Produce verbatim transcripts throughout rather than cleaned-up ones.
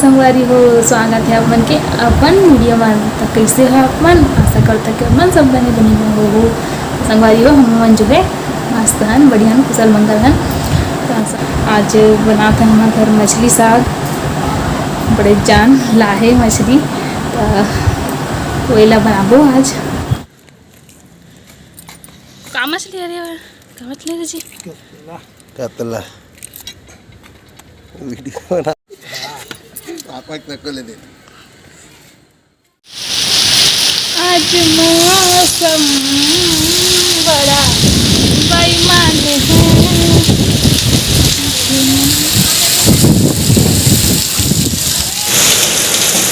संगवारी हो, स्वागत है आप मन के अपन वीडियो में। तो कैसे हो आप मन? आशा करता कि आप मन सब बने बने हो। संगवारी हो, हम मन जो है मस्त हन, बढ़िया हन, कुशल मंगल हन। तो आज बनात हन हमर घर मछली साग, बड़े जान लाहे मछली, तो वही ला बनाबो आज। का मछली हरे? का मछली रे जी? कतला। वीडियो बना। पापा को ले दे। आज मौसम बड़ा बेईमान है।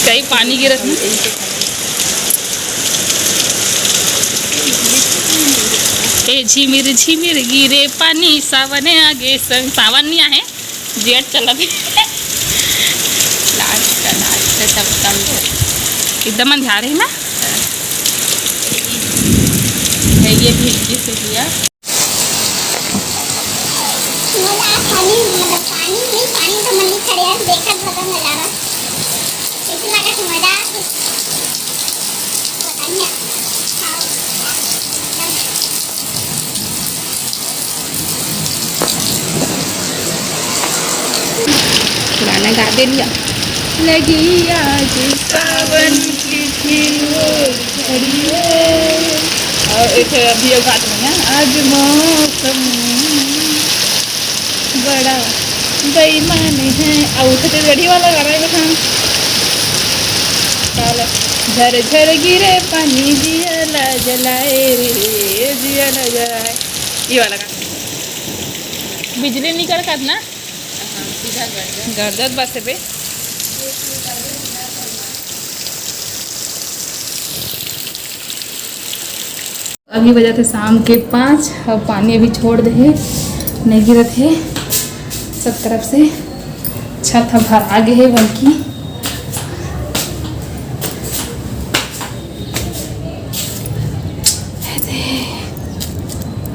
कई पानी गिरत ना। ए झिमिर झिमिर गिरे पानी, सावन आगे संग। सावन नहीं आहे, जेठ चलत हे। लास्ट का लास्ट है, तब तब एकदम अंधियार है ना। ये भी इक्कीस रुपया। मोला पानी, मतलब, पानी नहीं, पानी तो मन नहीं खड़े यार, देखत भला नजारा। ऐसे लगा कि मजा आ गई। पता नहीं। गाना गा दे लिया। लगी आज सावन की थी वो घड़ी रे। और एक अभी ये गात में है, आज मौसम बड़ा बेईमान है। और छत्तीसगढ़ी वाला गाना है, देखा। चलो। झर झर गिरे पानी, जिया ला जलाए रे, जिया ला जलाए। ये वाला गाना। बिजली नहीं कड़कत ना? हाँ, सीधा गर्दन। गर्दन बस बे। अभी बजत हे शाम के पाँच। अब पानी अभी छोड़ दे हे, नहीं गिरत हे सब तरफ से। छत ह भरा गे हे बल्कि।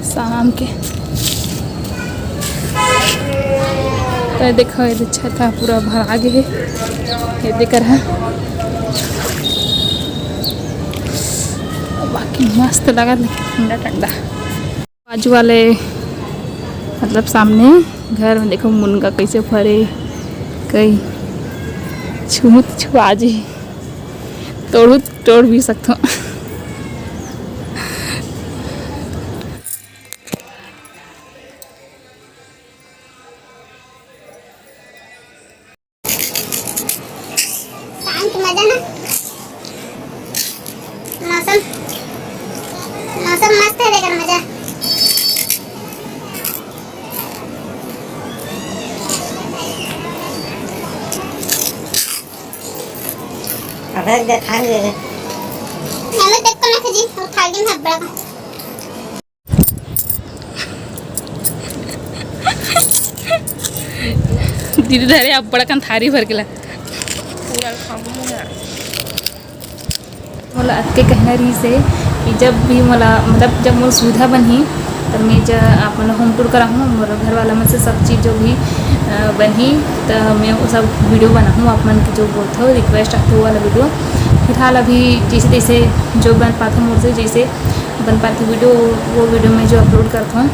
शाम के तो देखो, ये छत ह पूरा भरा गे हे, ये देकर है। बाकी मस्त लगत हे, ठंडा ठंडा। बाजू वाले, मतलब सामने घर में देखो, मुनगा कैसे फरे, कई छुहूं त छुआ जी, तोड़ू त तोड़ भी सकथों। शाम की मजा ना, मौसम, मौसम मस्त है, लेकर मजा। अबे देखांगे। हमें देख को मैं जी, उठा के मैं बड़ा। दीदी धरे अब बड़कन थारी भर के ला। पूरा खाबो मोला। मोला अतके कहना रहिस हे कि जब भी मोला, मतलब, जब मोर सुविधा बनही, तब मैं ज-, आप मन ला home tour कराहूँ। मोर घर वाला मन से सब चीज़ जो भी, अ, बनही, त मैं वो सब video बनाहूँ। आप मन के जो बोलथो, request आथे, वो वाला video। फिलहाल अभी जैसे तैसे जो बन पाथे मोर से, जैसे बन पाथे video, वो video में जो upload करथों।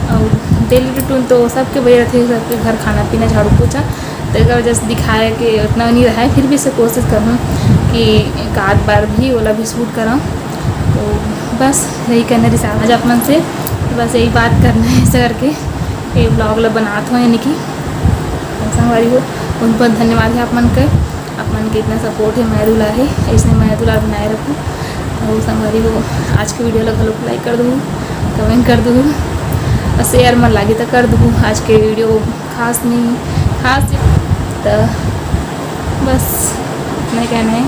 और daily routine तो सबके वही रहथे, सबके घर खाना पीना, झाड़ू पोछा, तो एकर वजह से दिखाए के उतना नहीं रहा है, फिर भी से कोशिश करहूँ कि एक आध बार भी ओला भी shoot करऊँ। तो बस यही कहना रहिस आज आप मन से, तो बस यही बात करना है ऐसा करके। ये vlog ला बनात हो यानी कि संगवारी हो, बहुत बहुत धन्यवाद है आप मन के। आप मन के इतना support है, मया दुलार है, ऐसने मया दुलार बनाए रखो। और संगवारी हो, आज के video ला घलो like कर दू, comment कर दू, और share मन लागे तो कर दू। आज के video खास नहीं, खास तो बस इतना कहना है।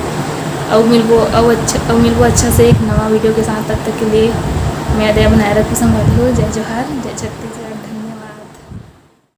और मिलबो, और अच्छा, और मिलबो अच्छा से एक नवा video के साथ। तब तक के लिए मया दया बनाए रखो संगवारी हो। जय जोहार, जय छत्तीसगढ़।